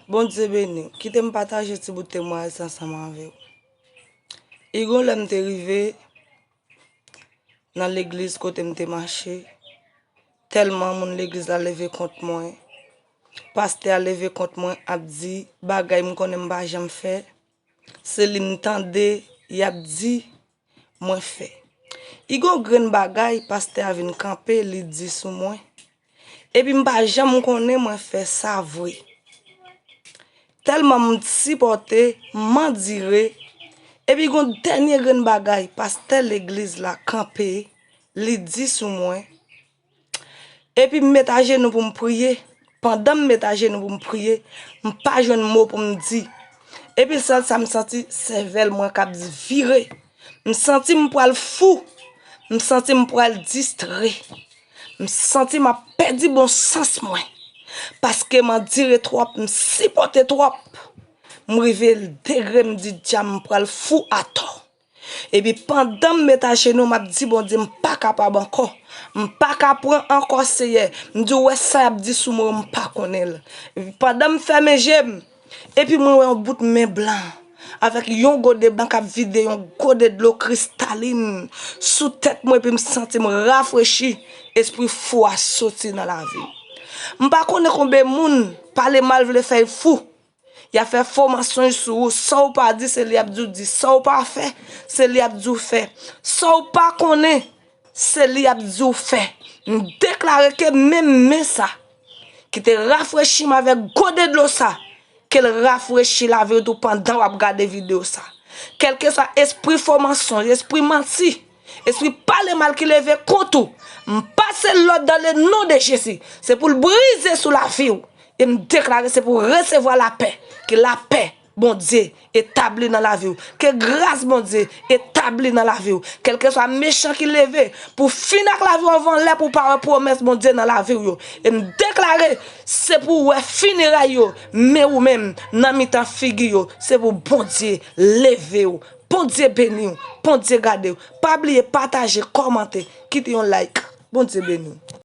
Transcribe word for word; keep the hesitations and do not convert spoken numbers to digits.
Bondye beni w. Kite m pataje ti bout temwayaj sa ansanm avè w. Igon lè m te rive nan legliz kote m te mache, tèlman moun legliz la leve kont mwen, pastè a leve kont mwen ap di bagay m konnen m pa janm fè, se li m tande y ap di mwen fè. Igon grenn bagay pastè a vin kanpe li di sou mwen. Epi m pa janm konnen mwen fè sa vre. Tèlman m sipòte, m andire, epi gon dènye grenn bagay pastè legliz la kanpe, li di sou mwen. Epi m met ajenou pou m priye. Pandan m met ajenou pou m priye, m pa jwenn mo pou m di. Epi sèl sa m santi sèvèl mwen k ap vire. M santi m pral fou. M santi m pral distre. M santi m ap pèdi bon sans mwen. Paske m andire twòp, m sipòte twòp. M rive degre m di dja m pral fou atò. Epi pandan m met ajenou, m ap di Bondye m pa kapab ankò. M pa ka pran ankò Seyè. M di w wè sa y ap di sou mwen yo, m pa konnen l. Epi pandan m fèmen je m, epi mwen wè yon bout men blan avèk yon gode blan k ap vide yon gode dlo kristalin sou tèt mwen, epi m santi m rafrechi, espri fou a soti nan lavi m. M pa konnen konbyen moun pale mal vle fè y fou. Y ap fè fo mansonj sou ou, sa w pa di se li y ap di w di, sa w pa fè se li y ap di w fè, sa w pa konnen se li y ap di w fè. M deklare ke menm men sa ki te rafrechi m avèk gode dlo sa, ke l rafrechi lavi w tou pandan w ap gade videyo sa. Kèlkeswa espri fo mansonj, espri manti, espri pale mal ki leve kont ou, m pase lòd dans le nom de Jésus. Se pou l brize sou lavi w. E m deklare se pou w resevwa lapè. Ke lapè Bondye etabli nan lavi w. Ke gras Bondye etabli nan lavi w. Kèlkeswa mechan ki leve pou fini ak lavi w anvan lè pou w pa wè pwomès Bondye nan lavi w yo. E m deklare se pou w wè fineray yo, men ou menm nan mitan figi yo. Se pou Bondye leve w. Bondye beni w. Bondye gade w. Pa bliye pataje, kòmante, kite yon like. Bondye beni w.